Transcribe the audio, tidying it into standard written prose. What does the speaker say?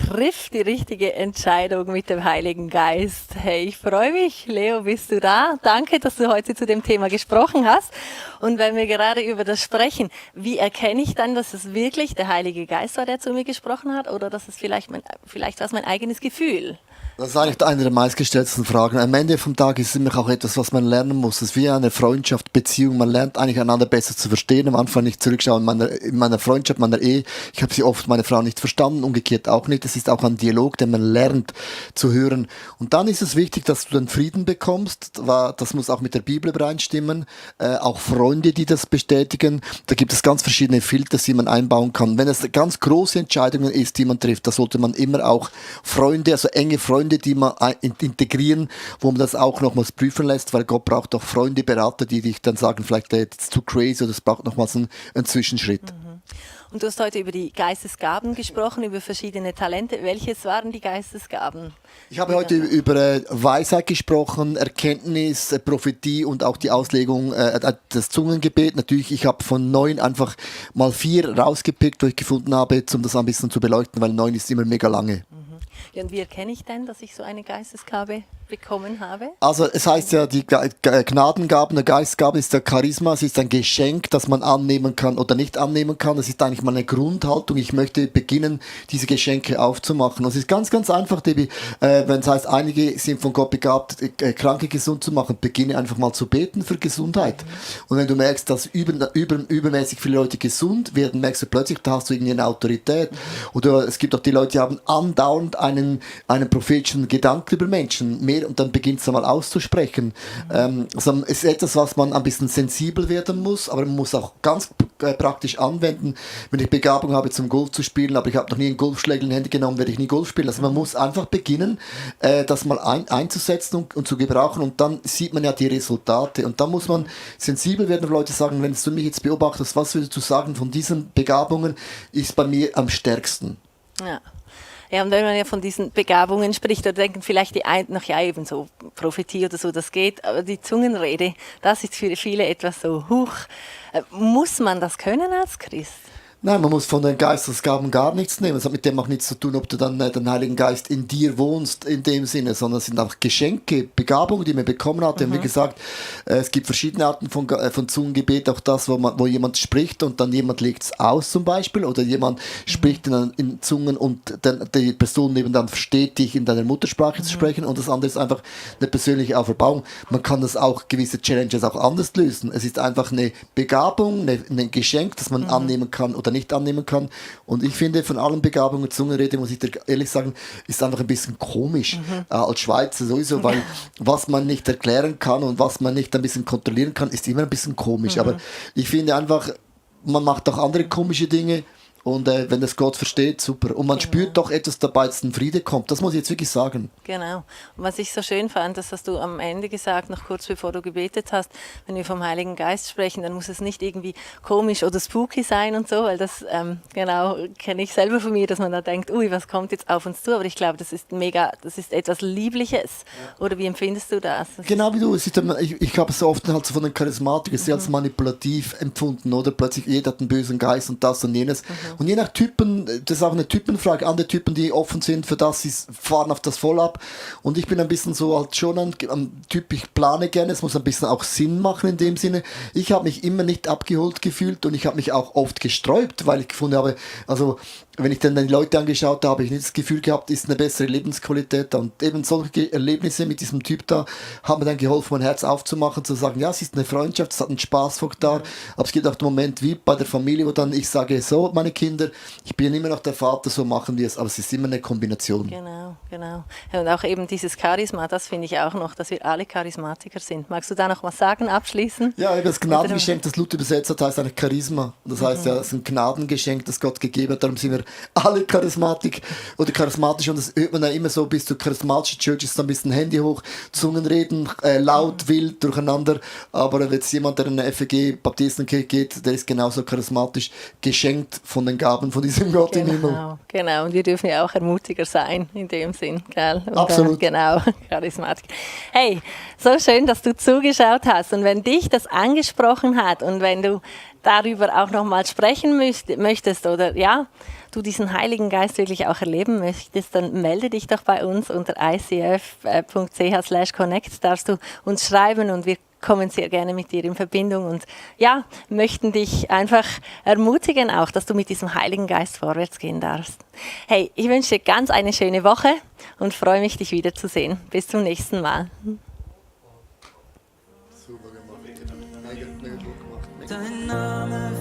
trifft die richtige Entscheidung mit dem Heiligen Geist. Hey, ich freue mich. Leo, bist du da? Danke, dass du heute zu dem Thema gesprochen hast. Und wenn wir gerade über das sprechen, wie erkenne ich dann, dass es wirklich der Heilige Geist war, der zu mir gesprochen hat, oder dass es vielleicht war es mein eigenes Gefühl? Das ist eigentlich eine der meistgestellten Fragen. Am Ende vom Tag ist es immer auch etwas, was man lernen muss. Es ist wie eine Freundschaft, Beziehung. Man lernt eigentlich einander besser zu verstehen. Am Anfang nicht zurückschauen in meiner Freundschaft, meiner Ehe. Ich habe sie oft, meine Frau, nicht verstanden, umgekehrt auch nicht. Es ist auch ein Dialog, den man lernt zu hören. Und dann ist es wichtig, dass du den Frieden bekommst. Das muss auch mit der Bibel übereinstimmen. Auch Freunde, die das bestätigen. Da gibt es ganz verschiedene Filter, die man einbauen kann. Wenn es ganz große Entscheidungen ist, die man trifft, da sollte man immer auch Freunde, also enge Freunde, die man integrieren, wo man das auch nochmals prüfen lässt, weil Gott braucht auch Freunde, Berater, die dich dann sagen, vielleicht it's too crazy oder es braucht nochmals einen Zwischenschritt. Und du hast heute über die Geistesgaben gesprochen, über verschiedene Talente. Welches waren die Geistesgaben? Ich habe heute über Weisheit gesprochen, Erkenntnis, Prophetie und auch die Auslegung, das Zungengebet. Natürlich, ich habe von 9 einfach mal 4 rausgepickt, wo ich gefunden habe, um das ein bisschen zu beleuchten, weil 9 ist immer mega lange. Ja, und wie erkenne ich denn, dass ich so eine Geistesgabe bekommen habe? Also es heißt ja, die Gnadengaben, der Geistesgabe ist der Charisma, es ist ein Geschenk, das man annehmen kann oder nicht annehmen kann. Das ist eigentlich mal eine Grundhaltung. Ich möchte beginnen, diese Geschenke aufzumachen. Und es ist ganz, ganz einfach, Debbie, wenn es heißt, einige sind von Gott begabt, Kranke gesund zu machen, beginne einfach mal zu beten für Gesundheit. Und wenn du merkst, dass übermäßig viele Leute gesund werden, merkst du plötzlich, da hast du irgendwie eine Autorität. Oder es gibt auch die Leute, die haben andauernd einen prophetischen Gedanken über Menschen, mehr, und dann beginnt es einmal auszusprechen. Also es ist etwas, was man ein bisschen sensibel werden muss, aber man muss auch ganz praktisch anwenden. Wenn ich Begabung habe, zum Golf zu spielen, aber ich habe noch nie einen Golfschläger in die Hände genommen, werde ich nie Golf spielen. Also man muss einfach beginnen, das mal einzusetzen und zu gebrauchen, und dann sieht man ja die Resultate. Und dann muss man sensibel werden, wenn Leute sagen, wenn du mich jetzt beobachtest, was würdest du sagen von diesen Begabungen ist bei mir am stärksten? Ja. Ja, und wenn man ja von diesen Begabungen spricht, da denken vielleicht die einen noch, ja, eben so Prophetie oder so, das geht, aber die Zungenrede, das ist für viele etwas so, muss man das können als Christ? Nein, man muss von den Geistesgaben gar nichts nehmen. Es hat mit dem auch nichts zu tun, ob du dann den Heiligen Geist in dir wohnst, in dem Sinne, sondern es sind auch Geschenke, Begabungen, die man bekommen hat. Und wie gesagt, es gibt verschiedene Arten von Zungengebet, auch das, wo jemand spricht und dann jemand legt es aus zum Beispiel, oder jemand spricht in Zungen und die Person nebenan versteht dich in deiner Muttersprache zu sprechen, und das andere ist einfach eine persönliche Auferbauung. Man kann das auch, gewisse Challenges auch anders lösen. Es ist einfach eine Begabung, ein Geschenk, das man annehmen kann oder nicht annehmen kann. Und ich finde, von allen Begabungen, Zungenrede, muss ich dir ehrlich sagen, ist einfach ein bisschen komisch. Als Schweizer sowieso, weil was man nicht erklären kann und was man nicht ein bisschen kontrollieren kann, ist immer ein bisschen komisch. Aber ich finde einfach, man macht auch andere komische Dinge. Und wenn das Gott versteht, super. Und man spürt doch etwas dabei, dass ein Friede kommt. Das muss ich jetzt wirklich sagen. Genau. Und was ich so schön fand, das hast du am Ende gesagt, noch kurz bevor du gebetet hast, wenn wir vom Heiligen Geist sprechen, dann muss es nicht irgendwie komisch oder spooky sein und so, weil das, genau, kenne ich selber von mir, dass man da denkt, ui, was kommt jetzt auf uns zu? Aber ich glaube, das ist etwas Liebliches. Ja. Oder wie empfindest du das? Genau wie du. Ich habe es so oft halt so von den Charismatikern sehr als manipulativ empfunden, oder? Plötzlich jeder hat einen bösen Geist und das und jenes. Und je nach Typen, das ist auch eine Typenfrage, andere Typen, die offen sind für das, fahren auf das voll ab. Und ich bin ein bisschen so halt schon ein Typ, ich plane gerne, es muss ein bisschen auch Sinn machen in dem Sinne. Ich habe mich immer nicht abgeholt gefühlt und ich habe mich auch oft gesträubt, weil ich gefunden habe, also wenn ich dann die Leute angeschaut habe, habe ich nicht das Gefühl gehabt, ist eine bessere Lebensqualität da. Und eben solche Erlebnisse mit diesem Typ da haben mir dann geholfen, mein Herz aufzumachen, zu sagen, ja, es ist eine Freundschaft, es hat einen Spaßfaktor, aber es gibt auch den Moment wie bei der Familie, wo dann ich sage, so, meine Kinder, ich bin immer noch der Vater, so machen wir es, aber es ist immer eine Kombination. Genau. Ja, und auch eben dieses Charisma, das finde ich auch noch, dass wir alle Charismatiker sind. Magst du da noch was sagen, abschließen? Ja, das Gnadengeschenk, das Luther übersetzt hat, heißt eigentlich Charisma. Und das heißt ja, es ist ein Gnadengeschenk, das Gott gegeben hat, darum sind wir alle charismatisch, und das hört man ja immer so, bist du charismatische Church, ist ein bisschen Handy hoch, Zungenreden, laut, wild, durcheinander, aber wenn jetzt jemand, der in eine FEG Baptistenkirche geht, der ist genauso charismatisch, geschenkt von den Gaben von diesem Gott im Himmel. Genau, und wir dürfen ja auch Ermutiger sein, in dem Sinn, gell? Und, absolut. Genau, Charismatik. Hey, so schön, dass du zugeschaut hast, und wenn dich das angesprochen hat und wenn du darüber auch nochmal sprechen möchtest, oder ja, du diesen Heiligen Geist wirklich auch erleben möchtest, dann melde dich doch bei uns unter icf.ch/connect, darfst du uns schreiben und wir kommen sehr gerne mit dir in Verbindung und ja, möchten dich einfach ermutigen auch, dass du mit diesem Heiligen Geist vorwärts gehen darfst. Hey, ich wünsche dir ganz eine schöne Woche und freue mich, dich wiederzusehen. Bis zum nächsten Mal. Super gemacht. Mega gut gemacht. Dein Name